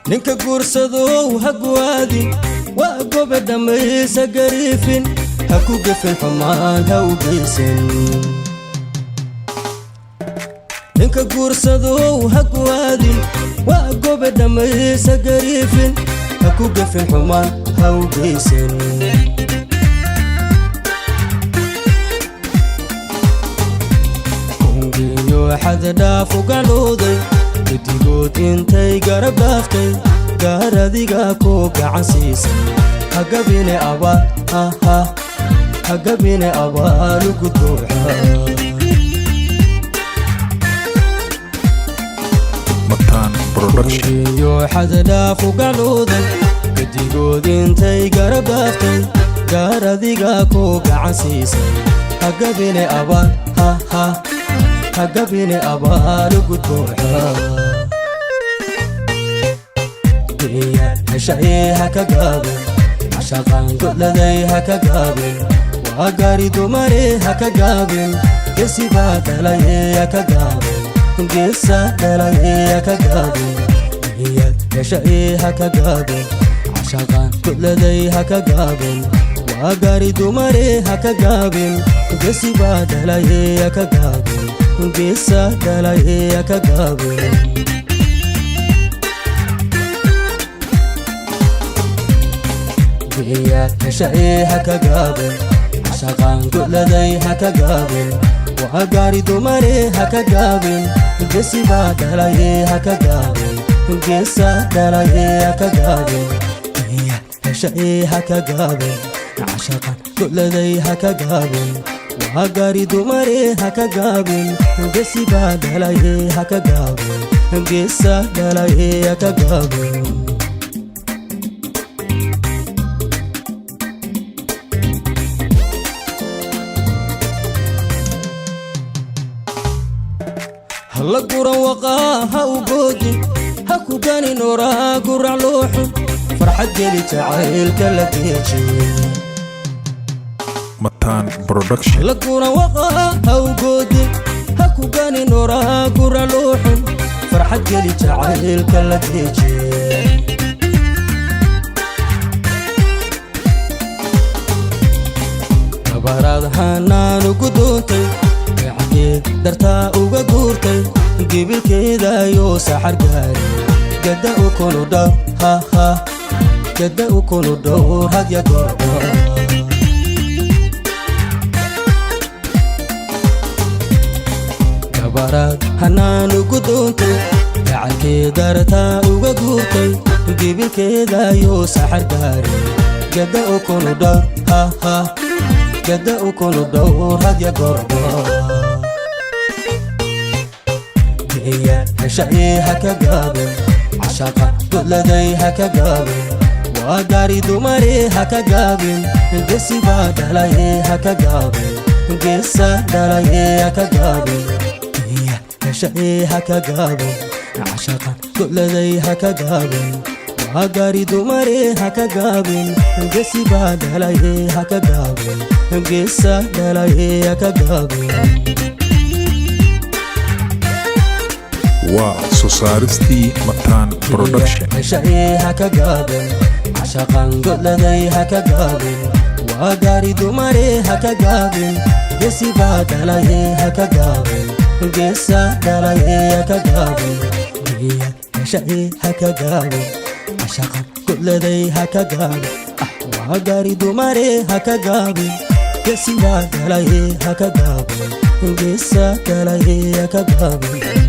Ninka guursadow ha guwaadin, waa gobe dhammaysa gariifin, ha ku gefin, xumaan ha u geysan. Ninka guursadow ha guwaadin, waa gobe dhammaysa gariifin, ha ku gefin, xumaan ha u geysan. Kungiyo xaddhaaf ugaluuday, guddigood intay garab dhaaftay, gaar adiga ku gacan siisay. Hagabine abaal, haha, hagabine abaalu gudbuuxa. Mataan Production. Kungiyo xaddhaaf ugaluuday, guddigood intay garab dhaaftay, gaar adiga ku gacan siisay. Hagabine abaal, haha, hagabine abaalu gudbuuxa. Heshaye ha ka gaabin, cashaqaan godladay ha ka gaabin, waa gaari dumare ha ka gaabin, geesibaa dhalaye ha ka gaabin, geesa dhalaye ha ka gaabin. Geeyaad heshaye ha ka gaabin, cashaqaan godladay ha ka gaabin, waa gaari dumare ha ka gaabin, geesibaa dhalaye ha ka gaabin, geesa dhalaye ha ka gaabin. Geeyaad heshaye ha ka gaabin, cashaqaan godladay ha ka gaabin, waa gaari dumare ha ka gaabin, geesibaa dhalaye ha ka gaabin, geesa dhalaye ha ka gaabin. Geeyaad heshaye ha ka gaabin, cashaqaan godladay ha ka gaabin, waa gaari dumare ha ka gaabin, geesibaa dhalaye ha ka gaabin, geesa dhalaye ha ka gaabin. Hala guran waqaa ha u goodin, ha ku ganin oraa gurac looxun, farxad geli jacaylka la geeji. Mataan Production. Hala guran waqaa ha u goodin, ha ku ganin oraa gurac looxun, farxad geli jacaylka la geeji. Gabaraad hanaan ugu doontay, gacankeed dartaa uga guurtay, gibilkeeda ayuu saxar gaari, gadda ukunu dhow, haha, gadda ukunu dhowr hadya goorba. Gabaraad hanaan ugu doontay, gacankeed dartaa uga guurtay, gibilkeeda ayuu saxar gaari, gadda ukunu dhowr, haha, gadda ukunu dhowr hadya goorba. Geeyaad heshaye ha ka gaabin, cashaqa godladay ha ka gaabin, waa gaari dumare ha ka gaabin, geesibaa dhalaye ha ka gaabin, geesa dhalaye ha ka gaabin. Geeyaad heshaye ha ka gaabin, cashaqa godladay ha ka gaabin, waa gaari dumare ha ka gaabin, geesibaa dhalaye ha ka gaabin, geesa dhalaye ha ka gaabin. Waa soo saaristii Mataan Production. Heshaye ha ka gaabin, cashaqan godladay ha ka gaabin, waa gaari dumare ha ka gaabin, geesibaa dhalaye ha ka gaabin, geesa dhalaye ha ka gaabin. Geeyaad heshaye ha ka gaabin, cashaqan godladay ha ka gaabin, ah, waa gaari dumare ha ka gaabin, geesibaa dhalaye ha ka gaabin, geesa dhalaye ha ka gaabin.